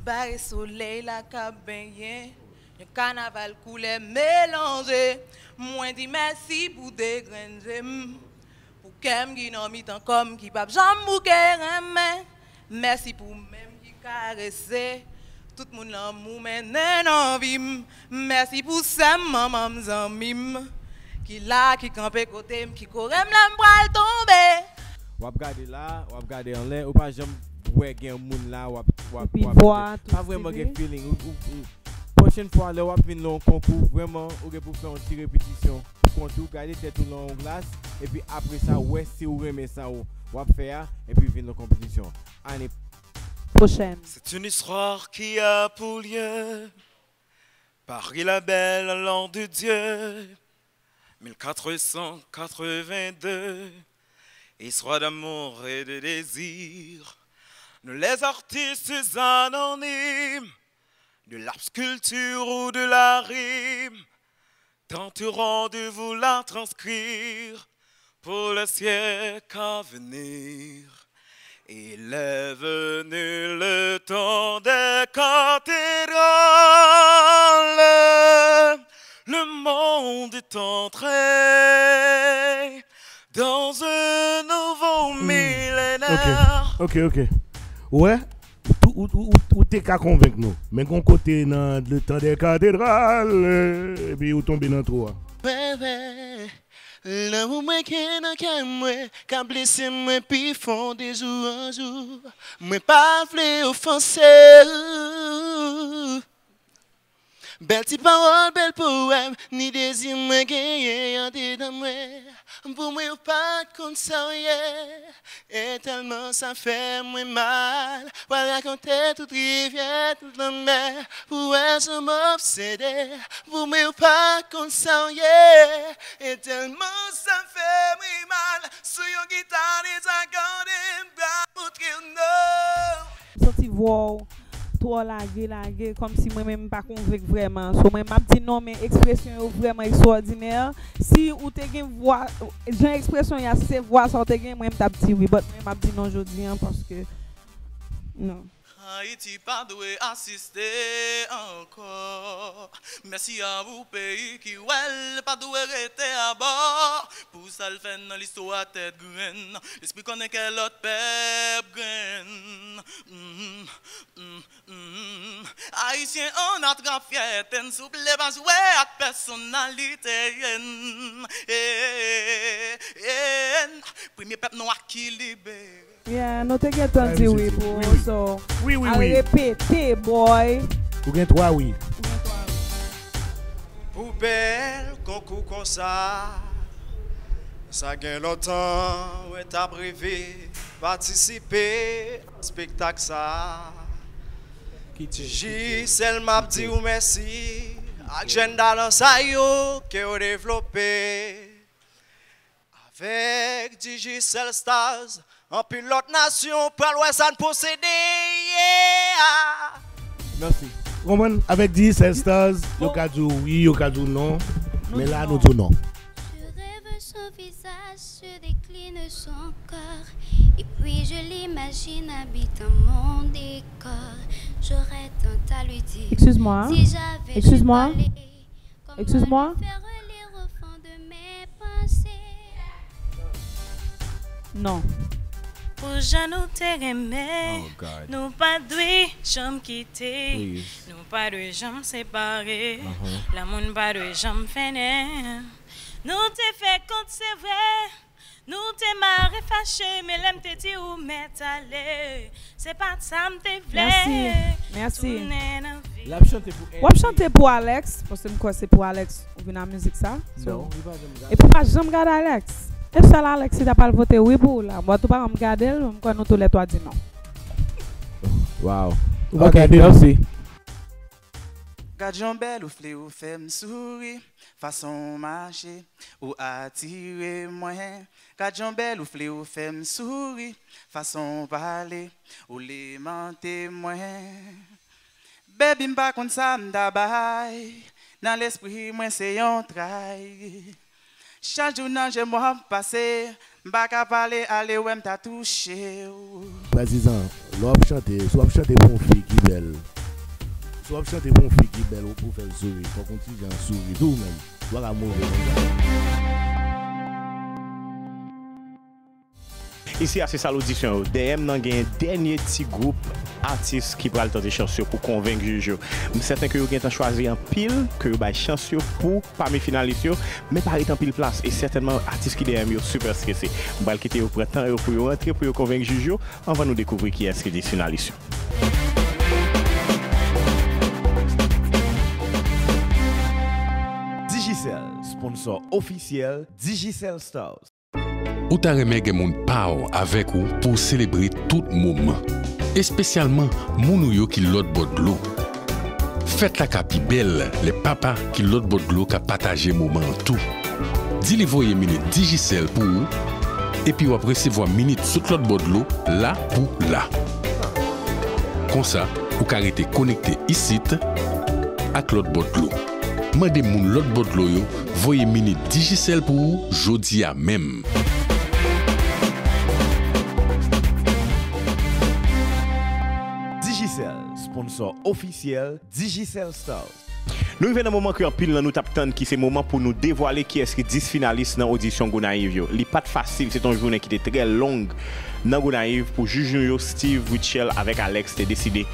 Bare solèy la k ap benyen, yon kanaval koulè melanje. Mwen di mèsi pou de grenn je m, pou kè m ki nan mitan kò m ki p ap janm bouke renmen. Mèsi pou men m ki karese Tout moun lanmou mennen nan vi m. Mèsi pou sè m, manman m, zanmi m, ki la, ki kanpe kote m, ki kore m lè m pral tonbe. W ap gade la, w ap gade anlè, ou pa janm wè gen moun la, w ap, w ap, Epi w ap vwa gade. Pa tou vrèman gen feeling. Ou, ou, ou, pwochèn fwa, lè w ap vin nan yon konkou, vrèman, ou gen pou fè yon ti repetisyon pou kont ou, gade tèt ou nan yon glas, epi apre sa, wè si ou renmen sa ou, w ap fè a, epi vin nan konpetisyon. Ane pwochèn. C'est une histoire qui a pour lieu Paris la belle, l'an de Dieu, mille quatre cent quatre-vingt-deux. Histoire d'amour et de désir. Nous les artistes anonymes, de la sculpture ou de la rime, tenterons de vous la transcrire pour le siècle à venir. Il est venu le temps des cathédrales. Le monde est entré dans un nouveau millénaire. Ok, ok, ok. Ou wè, ou, ou, ou, ou te ka konvenk nou. Men gon kote nan le temps des cathédrales, epi ou tonbe nan twou a. Wè, wè. Lanmou mwen gen nan kè mwen ka blese mwen pi fon de jou an jou. Mwen pa vle ofanse ou. Bèl ti pawòl, bèl powèm, ni dezi mwen genyen andedan mwen. Pou mwen, ou pa t konn sa w ye. E tèlman sa fè mwen mal, pral rakonte tout rivyè, tout lanmè, pou wè jan m obsede. Pou mwen, ou pa konn sa w ye. E tèlman sa fè mwen mal, sou yon gita dezakòde, m pral montre w non. M santi vwa w twò lage, lage, kòmsi mwen menm m pa konvenk vrèman. So, mwen, m ap di non, men ekspresyon yo vrèman ekstwòdinè. Si ou te gen vwa, jan ekspresyon y a, si se vwa sa w te gen, mwen, m t ap di wi, but mwen, m ap di non jodi a, paske, non. Ayiti pa dwe asiste ankò. Mèsi a ou peyi ki wè l pa dwe rete abò. Pou sa l fè nan listwa tèt grenn. Espri konnen kè lòt pèp grenn. Mm, mm, mm. Ayisyen ann atrap fyète n, souple pa jwe ak pèsonalite n. Eh, eh, eh. Premye pèp nwa ki libere. Yeah, nou te gentan di wi pou ou, so, al repete, boy. Ou gen twa wi. Pou bèl konkou konsa, sa gen lontan mwen t ap reve patisipe nan spektak sa. Digicel, m ap di w mèsi ak jèn talan sa yo ke w devlope. Avèk Digicel Stars, anpil lòt nasyon pral wè sa n posede. Yeah! Mèsi. Ou konprann? Avèk Digicel Stars, yo ka di w wi, yo ka di w non. Men la, nou di w non. Je rêve son visage, je décline son corps. Et puis je l'imagine habitant mon décor. J'aurais tant à lui dire. Excuse-moi. Si j'avais su parler. Excuse-moi. Non. Pou jan nou te renmen, nou pa dwe janm kite, nou pa dwe janm separe. Lanmou n pa dwe janm fennen. Nou te fè kont, se vre. Nou te mare fache, men lè m te di ou mèt ale, se pa sa m te vle. Mèsi, mèsi. Tounen nan vi. L ap chante pou L A. W ap chante pou Alex, paske m kwè se pou Alex ou vin a mizik sa. So, non, li pa janm gade. Epi w pa janm gade Alex. E sèl Alex ki ta pral vote wi pou ou la. Mwen tou pa janm gade l, m kwè nou toulètwa di non. Wow. Ou pa gade l. Ok, mèsi. Gad jan bèl ou fle ou fè m souri, fason w mache, ou atire mwen. Gad jan bèl ou fle ou fè m souri, fason w pale, ou lemante mwen. Baby, m pa konn sa m ta bay, nan lespri mwen se yon tray. Chak jou nan je m w ap pase, m pa ka pale, ale wè m ta touche w. Prezizan, lè w ap chante, si w ap chante pou yon fi ki bèl, si w ap chante pou yon fi ki bèl, ou pou fè l souri, fòk yon ti jan souri tou menm. Ou pa ka move konsa. Isi a se sal odisyon yo. Dèyè m nan genyen dènye ti gwoup atis ki pral tante chans yo pou konvenk jij yo. M sèten ke yo gentan chwazi anpil, ke yo bay chans yo pou pami finalis yo, men pa ret anpil plas, e sètènman atis ki dèyè m yo sipè strese. M pral kite yo pran tan yo pou yo rantre, pou yo konvenk jij yo, anvan nou dekouvri kiyès ki dis finalis yo. Digicel, sponsor ofisyèl Digicel Stars. Ou ta renmen gen moun pa w avèk ou pou w selebre tout moman, espesyalman moun ou yo ki lòt bò dlo. Fèt la ka pi bèl lè papa ki lòt bò dlo ka pataje moman an tou. Di li voye minit Digicel pou ou, epi w ap resevwa minit sot lòt bò dlo la pou la. Konsa, ou ka rete konekte isit ak lòt bò dlo. Mande moun lòt bò dlo yo voye minit Digicel pou ou jodi a menm. Digicel, sponsor ofisyèl Digicel Stars. Nou rive nan moman ke anpil nan nou t ap tann, ki se moman pou nou devwale kiyès ki dis finalis nan odisyon Gonayiv yo. Li pa t fasil, se t yon jounen ki te trè long nan Gonayiv pou jij nou yo, Steve, Rutshelle avèk Alex te deside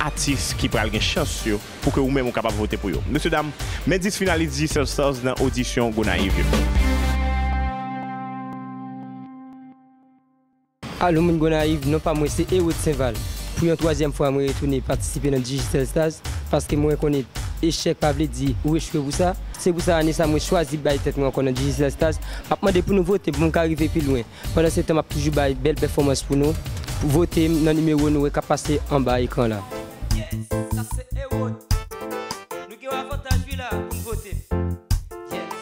atis ki pral gen chans yo pou ke ou menm ou kapab vote pou yo. Mesye dam, men dis finalis Digicel Stars nan odisyon Gonayiv yo. Alo moun Gonayiv, non pa mwen se Erod Senval. Pou yon twazyèm fwa, mwen retounen patisipe nan Digicel Stars, paske mwen konnen echèk pa vle di ou echwe pou sa. Se pou sa, ane sa, mwen chwazi bay tèt mwen ankò nan Digicel Stars. M ap mande pou nou vote pou m ka rive pi lwen. Pandan se tan, m ap toujou bay bèl pèfòmans pou nou. Vote m nan nimewo nou wè k ap pase anba ekran la. Yes, sa se Erod. Nou gen yon avantaj wi la pou n vote. Yes.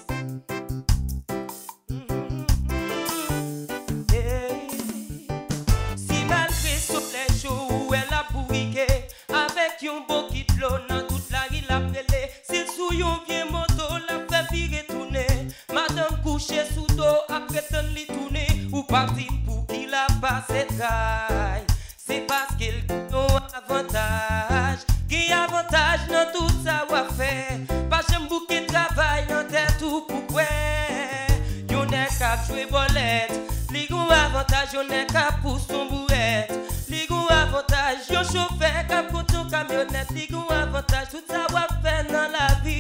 Si malgre solèy cho ou wè l ap bourike, avèk yon bokit dlo nan tout lari l ap rele. Si l sou yon vye moto l ap fè vire tounen, madanm kouche sou do ap ret tann li tounen. Ou p ap di m pouki l ap pase tray. Se paske l gen yon avantaj. Gen avantaj nan tout sa w ap fè. Pa janm bouke travay nan tèt ou pou kwè. Yon nèg k ap jwe bòlèt, li gen yon avantaj. Yon nèg k ap pouse yon bourèt, li gen yon avantaj. Yon chofè k ap kondui yon kamyonèt, li gen yon avantaj. Tout sa w ap fè nan lavi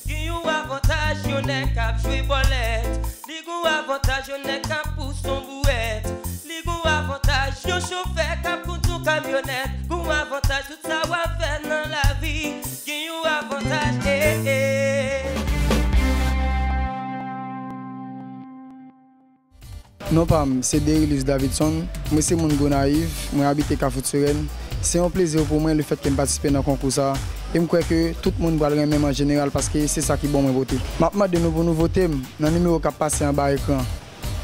gen yon avantaj. Yon nèg k ap jwe bòlèt, li gen yon avantaj. Yon nèg k ap pouse yon bourèt, li gen yon avantaj. Yon chofè k ap kondui yon kamyonèt gen yon avantaj. Tout sa w ap fè nan lavi gen yon avantaj. Eh, eh. Non pa m se Derilus Davidson. Mwen se moun Gonayiv. Mwen abite Kafou Tirèn. Se yon plezi pou mwen lefètke m patisipe nan konkou sa a. E m kwè ke tout moun pral renmen m an jeneral paske se sa ki bon mwen pote. M ap mande nou pou nou vote m nan nimewo k ap pase anba ekran.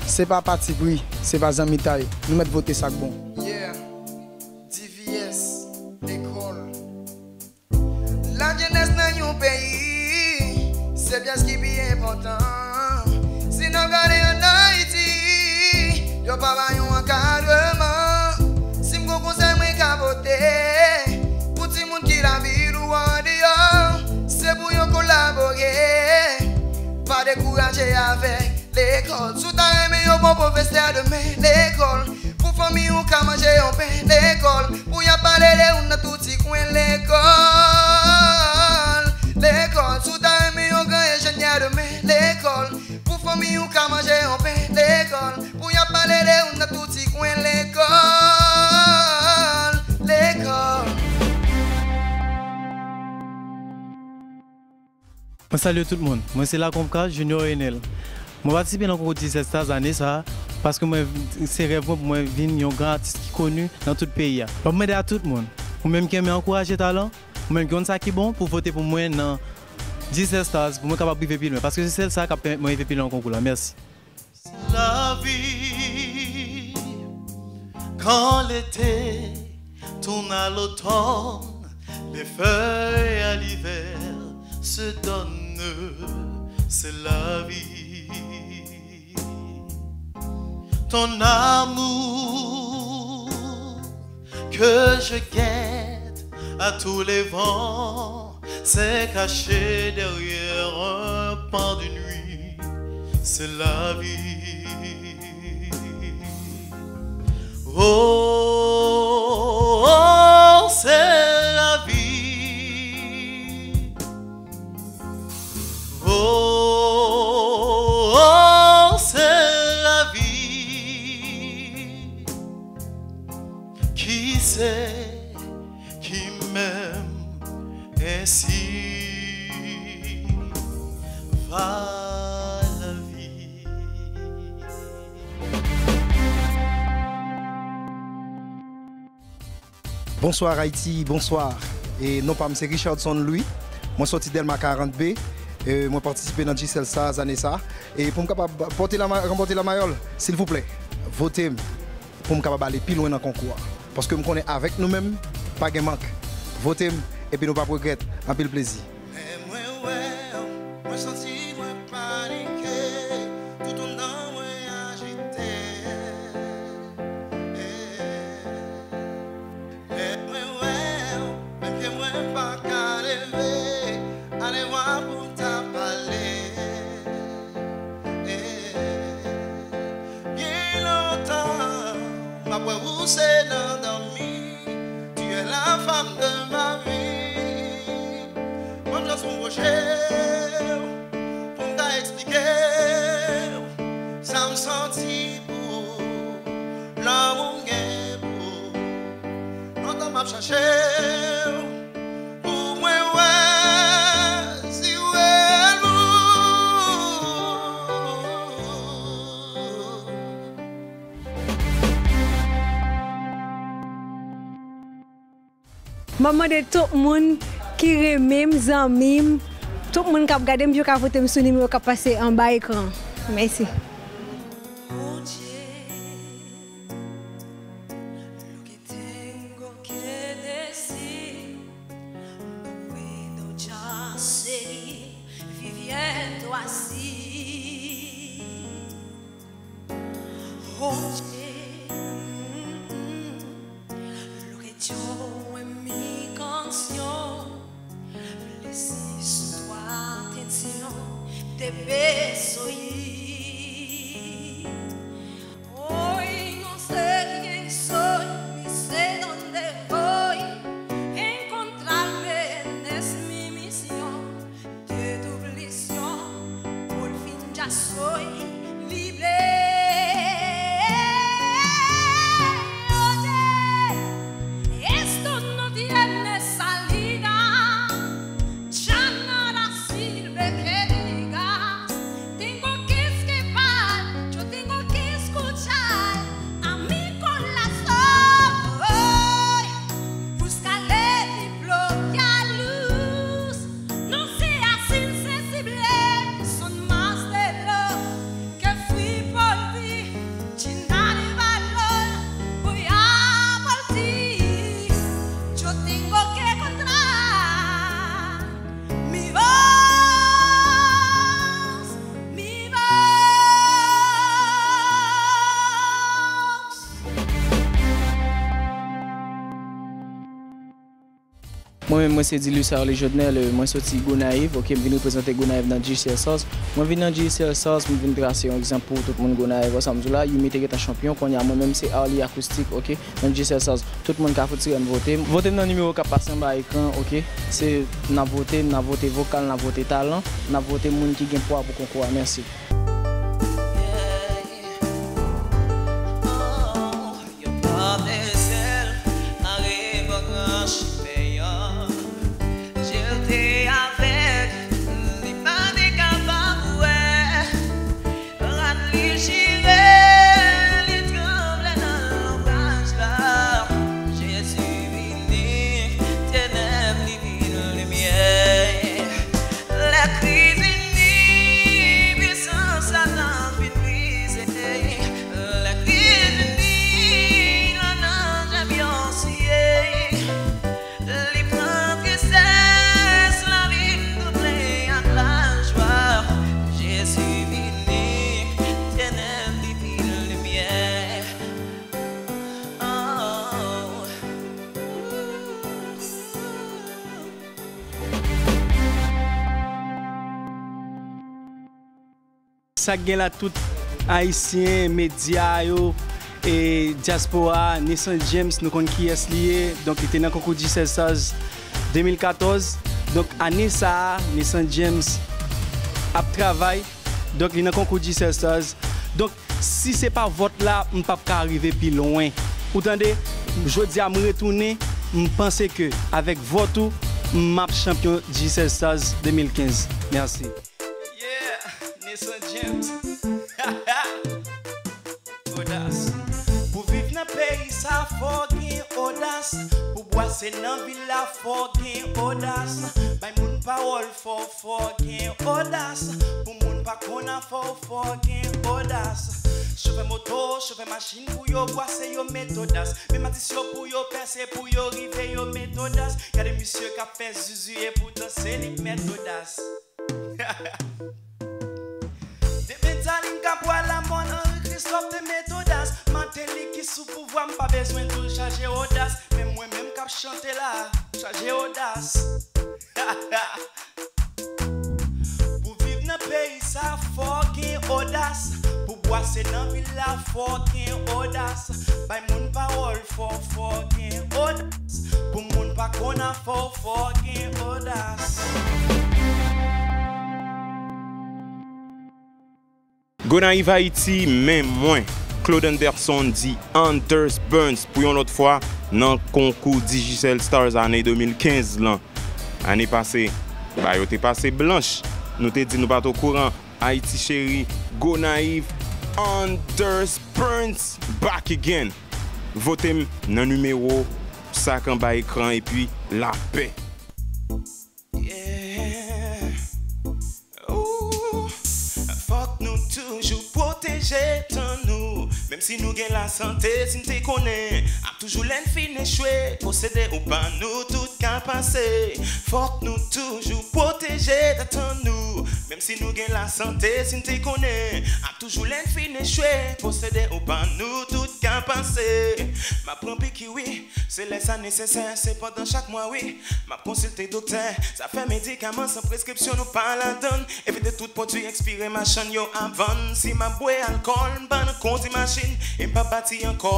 Se pa patipri, se pa zanmitay. Nou mèt vote sa k bon. Yeah. D V S, lekòl. Lajenès nan yon peyi, se pyès ki pi enpòtan. Si n ap gade ann Ayiti, yo pa ba yon ankadreman. Si m gon konsèy mwen ka pote pou timoun ki lavil ou andeyò, se pou yo kolabore. Pa dekouraje avèk lekòl. Si w ta renmen yon bon pwofesè demen, lekòl. Pou fanmi w ka manje yon pen, lekòl. Pou y ap pale de ou nan tout ti kwen, lekòl. Lekòl. Si w ta renmen yon gran enjenyè demen, lekòl. Pou fanmi w ka manje yon pen, lekòl. Pou y ap pale de ou nan tout ti kwen, lekòl. Lekòl. Mwen salye tout moun. Mwen se Lakonpka Junior Enel. Mwen patisipe nan konkou Digicel Stars ane sa a paske mwen, se rèv mwen pou mwen vin yon gran atis ki koni nan tout peyi a. M ap mande a tout moun, ou menm ki renmen ankouraje talan, ou menm ki konn sa ki bon, pou vote pou mwen nan Digicel Stars pou mwen kapab rive pi lwen, paske se sèl sa k ap pèmèt mwen rive pi lwen nan konkou la. Mèsi. C'est la vie. Quand l'été tourne à l'automne, les feuilles à l'hiver se donnent. C'est la vie. Ton amour que je guette à tous les vents s'est caché derrière un pan de nuit. C'est la vie. Oh, oh, se lavi. Oh, oh, se lavi. Ki se, ki menm ensi va lavi. Bonswa Ayiti, bonswa. E non pa m se Richardson Louis. Mwen soti Dèlma karant B. E mwen patisipe nan G-Cell Stars ane sa. E pou m kapab pòte la, ranpòte la mayòl, silvouplè, vote m pou m kapab ale pi lwen nan konkou a. Paske m konnen avèk nou menm, pa gen mank. Vote m, epi nou p ap regrèt. Anpil plezi. Lè mwen wè w, mwen santi mwen panike, tout anndan mwen ajite. Lè mwen wè w, menm pye mwen pa ka leve, alevwa pou m ta pale. Byen lontan, m ap wè ou se nan dòmi. Tu es la femme de ma vie. Ban m chans pou m pwoche w, pou m ta eksplike w sa m santi pou ou, lanmou m gen pou ou. Lontan m ap chache w pou mwen wè si w reyèl pou ou. M ap mande tout moun ki renmen m, zanmi m, tout moun k ap gade m, pou yo ka vote m sou nimewo k ap pase anba ekran an. Mèsi. Oye, lo que tengo que decir, no puedo ya seguir viviendo así. Oye, mm, mm, lo que yo en mi canción, preciso tu atención, debes oír. Hoy no sé quién soy, ni sé dónde voy, encontrarme es mi misión. De tu prisión, por fin ya soy libre. Oye, esto no tiene salida, ya nada sirve que digas, tengo que esquivar, yo tengo que escuchar a mi corazón. Búscale mi propia luz. No seas insensible, son más de lo que fui por ti. Llena de valor, voy a por ti. Yo tengo que encontrar mi voz, mi voz. Mwen menm, mwen se Dilus Arly Jodnel, mwen soti Gonayiv, ok, m vin reprezante Gonayiv nan G-Cell Stars. Mwen vin nan G-Cell Stars, mwen vin trase yon egzanp pou tout moun Gonayiv, sa m di w la, Youmi te gentan chanpyon, kounye a mwen menm se Arly Acoustic, ok, nan G-Cell Stars. Tout moun ka fout tirè n vote m. Vote m nan nimewo k ap pase anba ekran, ok? Se, n ap vote, n ap vote vokal, n ap vote talan, n ap vote moun ki gen pwa pou konkou a. Mèsi. Yon pòt de sèl mare bò gran chimen an. Je l te avèg, li pa te kapab wè. Rad li chire, li tranble nan lonbraj la. Jezi vini, tenèb li vin limyè. Lè Kris vini, pisans Satan fin brize. Lè Kris vini, lananj ebyon siye. Li pran tristès, lavi m touble ak lajwa. Jezi vini, tenèb li vin limyè. Oh. Sa k gen la, tout Ayisyen, medya yo, E dyaspora, Nessan James, nou konn kiyès li ye. Donk, li te nan konkou Digicel Stars de mil katòz. Donk, ane sa a, Nessan James ap travay. Donk, li nan konkou Digicel Stars. Donk, si se pa vòt la, m p ap ka rive pi lwen. Ou tande? Jodi a, m retounen. M panse ke avèk vòt ou, m ap chanpyon Digicel Stars de mil kenz. Mèsi. Yeah, Nessan James. Odas. Pou viv nan peyi sa, fò gen odas. Pou bwase nan vil la, fò gen odas. Bay moun pawòl, fò, fò gen odas. Pou moun pa konn afè w, fò gen odas. Chofè moto, chofè machin, pou yo bwase, yo met odas. Menm atis yo, pou yo pèse, pou yo rive, yo met odas. Gade misye k ap fè zuzu, e poutan se li k mèt odas. Depi Talin Kapwa Lamòn, Henri Christophe te met odas. Martelly ki sou pouvwa, m pa bezwen di w chaje odas. Men mwen menm k ap chante la, chaje odas. Pou viv nan peyi sa, fò gen odas. Pou bwase nan vil la, fò gen odas. Bay moun pawòl, fò, fò gen odas. Pou moun pa konn afè w, fò gen odas. Gonayiv Ayiti, men mwen, Claude Anderson, The Anders Burns, pou yon lòt fwa, nan konkou Digicel Stars ane de mil kenz lan. Ane pase, ba yo te pase blanch. Nou te di nou pa t okouran. Ayiti cheri, Gonayiv, Anders Burns, back again. Vote m nan nimewo sa k anba ekran epi lapè. Yeah. Ooh. Fòk nou toujou pwoteje tan nou. Menm si nou gen lasante, si n te konnen, ap toujou lè n fin echwe, posede ou pa nou tout ka pase. Fòk nou toujou pwoteje tan nou. Menm si nou gen lasante, si n te konnen, ap toujou lè n fin echwe, posede ou pa nou tout ka pase. M ap pran piki wi, se lè sa nesesè, se pandan chak mwa wi. M ap konsilte doktè, zafè medikaman san preskripsyon nou pa ladann. Evite tout pwodui ekspire machann yo ap vann. Si m ap bwè alkòl, m pa nan kondi machin, e m pa pati ankò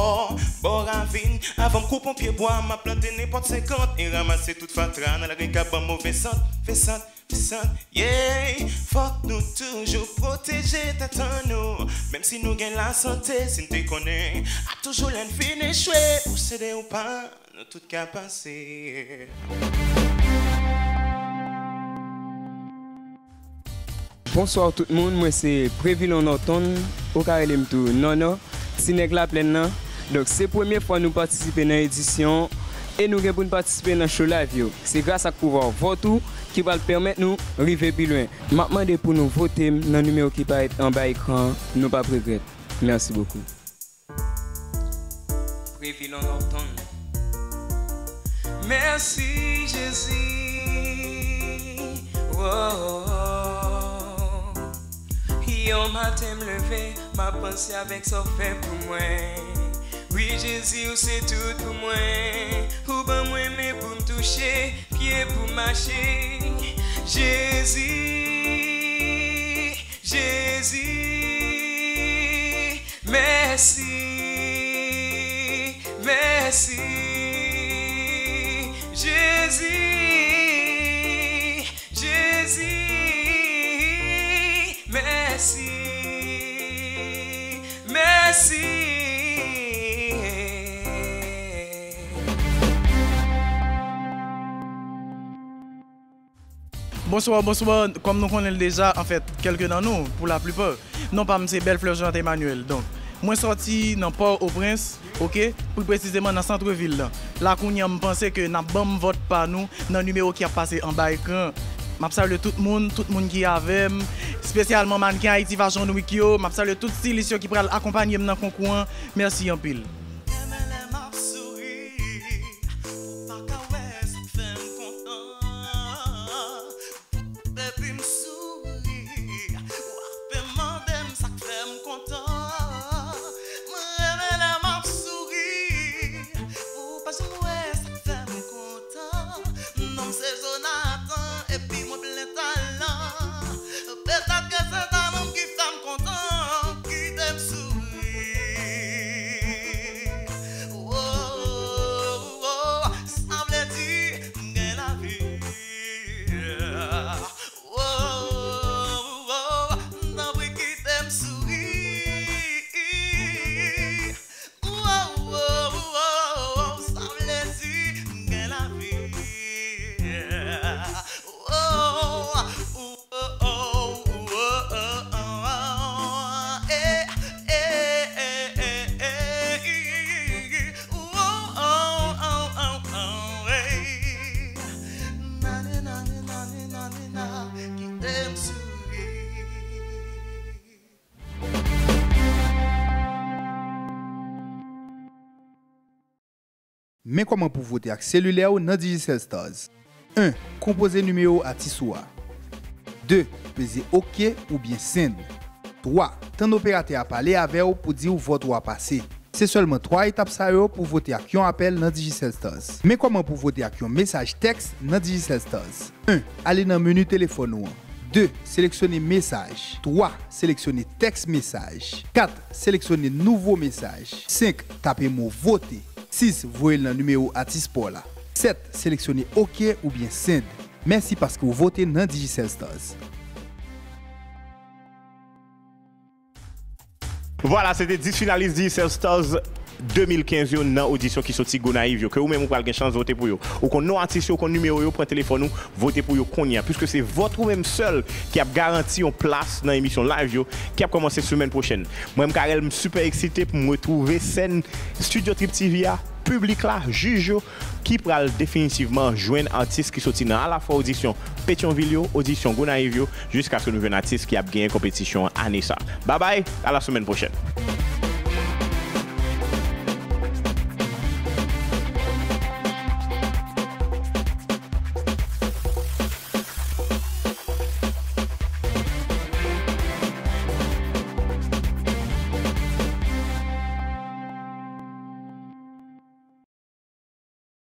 bò ravin. Avan m koupe yon pye bwa, m ap plante nenpòt senkant e ranmase tout fatra nan lari k ap ban m move sant, fè sant, fè sant, yeah. Fòk nou toujou pwoteje tèt an nou. Menm si nou gen lasante, si n te konnen, ap toujou lè n fin echwe, posede ou pa, nou tout ka pase. Bonswa tout moun, mwen se Previlon Norton, ou ka rele m tou Nònò, ti nèg Laplèn nan. Donk, se premye fwa nou patisipe nan edisyon e nou gen pou n patisipe nan show live yo. Se gras ak pouvwa vòt ou ki pral pèmèt nou rive pi lwen. M ap mande pou nou vote m nan nimewo ki parèt anba ekran an, nou p ap regrèt. Mèsi bokou. Previlon Norton. Mèsi Jezi. Oh, oh, oh. Yon maten m leve, m ap panse avèk sa w fè pou mwen. Wi Jezi, ou se tout pou mwen. Ou ban mwen men pou m touche, pye pou m mache. Jezi, Jezi, mèsi, mèsi, Jezi, Jezi, mèsi, mèsi. Bonswa, bonswa. Kòm nou konnen l deja, anfèt, kèlke nan nou, pou laplipa, non pa m se Bèlflè Jonathan Emmanuel. Donk, mwen sòti nan Pòtoprens, oke, pi presizeman nan santrevil lan. La kounye a, m panse ke n ap ban m vòt pa nou nan nimewo ki ap pase anba ekran. M ap salye tout moun, tout moun ki avè m, espesyalman mannken Haiti Fashion Week yo. M ap salye tout stilis yo ki pral akonpanye m nan konkou an. Mèsi anpil. Renmen lè m ap souri, ou pa ka wè sa k fè m kontan. Depi m souri, w ape mande m sa k fè m kontan. M renmen lè m ap souri, ou pa janm wè sa k fè m kontan. Non m se Jonathan, epi mwen plen talan. Petèt ke se talan m ki fè m kontan, kite m souri. Men kòman pou vote ak selilè w nan Digicel Stars. En. Konpoze nimewo atis ou a. De. Peze OK oubyen Send. Twa. Tann operatè a pale avè w pou di w vòt ou a pase. Se sèlman twa etap sa yo pou vote ak yon apèl nan Digicel Stars. Men kòman pou vote ak yon mesaj tèks nan Digicel Stars. En. Ale nan meni telefòn ou an. De. Seleksyone mesaj. Twa. Seleksyone tèks mesaj. Kat. Seleksyone nouvo mesaj. Senk. Tape mo vote. Sis. Voye l nan nimewo atis pa w la. Sèt. Seleksyone OK oubyen Send. Mèsi paske w vote nan Digicel Stars. Vwala, se te dis finalis Digicel Stars de mil kenz yo nan odisyon ki soti Gonayiv yo, ke ou menm ou pral gen chans vote pou yo. Ou konn non atis yo, ou konn nimewo yo, pran telefòn ou, vote pou yo kounye a, piske se vòt ou menm sèl ki ap garanti yon plas nan emisyon live yo ki ap kòmanse semèn pwochèn. Mwen, m Karel, m sipè eksite pou m retwouve sèn Studio Trip T V a, piblik la, jij yo, ki pral definitivman jwenn atis ki soti nan alafwa odisyon Petyonvil yo, odisyon Gonayiv yo, jiskaske nou jwenn atis ki ap genyen konpetisyon an ane sa. Babay, a la semèn pwochèn.